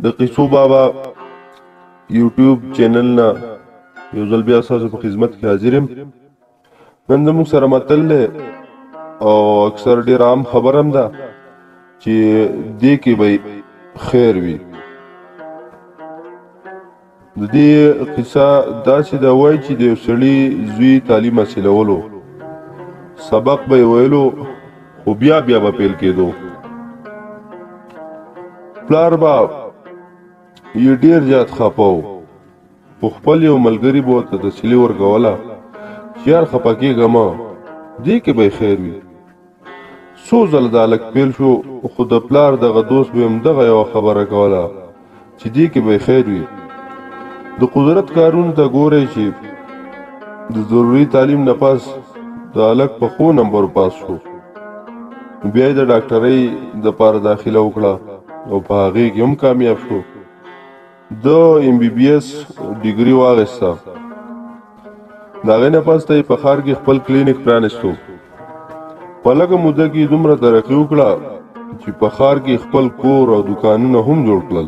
د قصو بابا یوټیوب چینل نه یو ځل بیا ستاسو په خدمت کې حاضر یم. نن زموږ سره متل دی او اکثر ډېر عام خبر هم ده چې دې کې به خیر وي. د دې قصه داسې ده، وایي چې د یو سړي زوی تعلیم حاصلولو، سبق به یې ویلو خو بیا بیا به پیل کېدو. پلار به یې ډېر زیات خفه و، خو خپل یو ملګري به ورته تسلي ورکوله چې یار خفه کېږه مه، دې کې به یې خیر وي. څو ځله دا هلک پیل شو، خو د پلار دغه دوست به هم دغه یوه خبره کوله چې دې کې به یې خیر وي. د قدرت کارونو ته ګورئ چې د ضروري تعلیم نه پس د هلک په ښو نمبرو پاس شو، بیا یې د ډاکټرۍ دپاره داخله وکړه او په هغې کې هم کامیاب شو. ده ایم بي بي ایس ډیګري واخیسته. د هغې نه پس ته یې په ښار کې خپل کلینیک پرانیستو. په لږه موده کې دومره ترقي وکړه چې په ښار کې خپل کور او دکانونه هم جوړ کړل.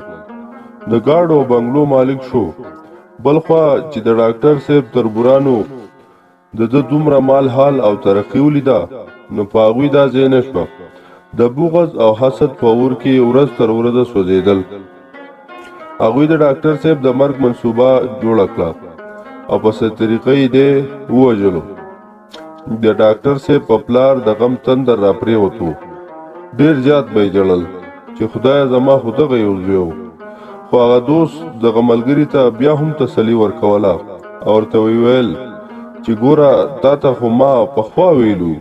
د ګاډو او بنګلو مالک شو. بلخوا چې د ډاکټر صاحب تربورانو د ده دومره مال حال او ترقي ولیده، نو په هغوی دا ځای نه شوه. د بغض او حسد په اور کې ورځ تر ورځه سوځېدل. هغوی د ډاکټر صاحب د مرګ منصوبه جوړه کړه او په څه طریقه یې دی ووژلو. د ډاکټر صاحب په پلار د غم تندر راپرېوتو، ډېر زیات به یې ژړل چې خدایه زما خو دغه یو زوی و. خو هغه دوست دغه ملګري ته بیا هم تسلي ورکوله او ورته ویې ویل چې ګوره تا ته خو ما پخوا ویلو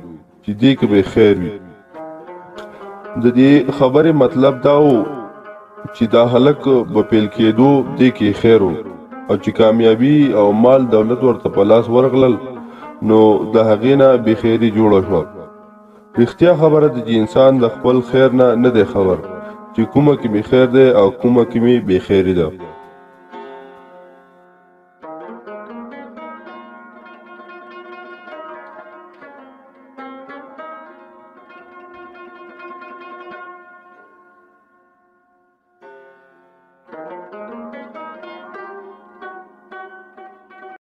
چې دې کې به خیر وي. د دې خبرې مطلب دا و چې دا هلک به پیل کېدو دې کې خیر و، او چې کامیابي او مال دولت ورته په لاس ورغلل نو د هغې نه بېخیري جوړه شوه. رښتیا خبره ده چې انسان د خپل خیر نه نه دی خبر چې کومه کې مې خیر دی او کومه کې مې بېخیري ده.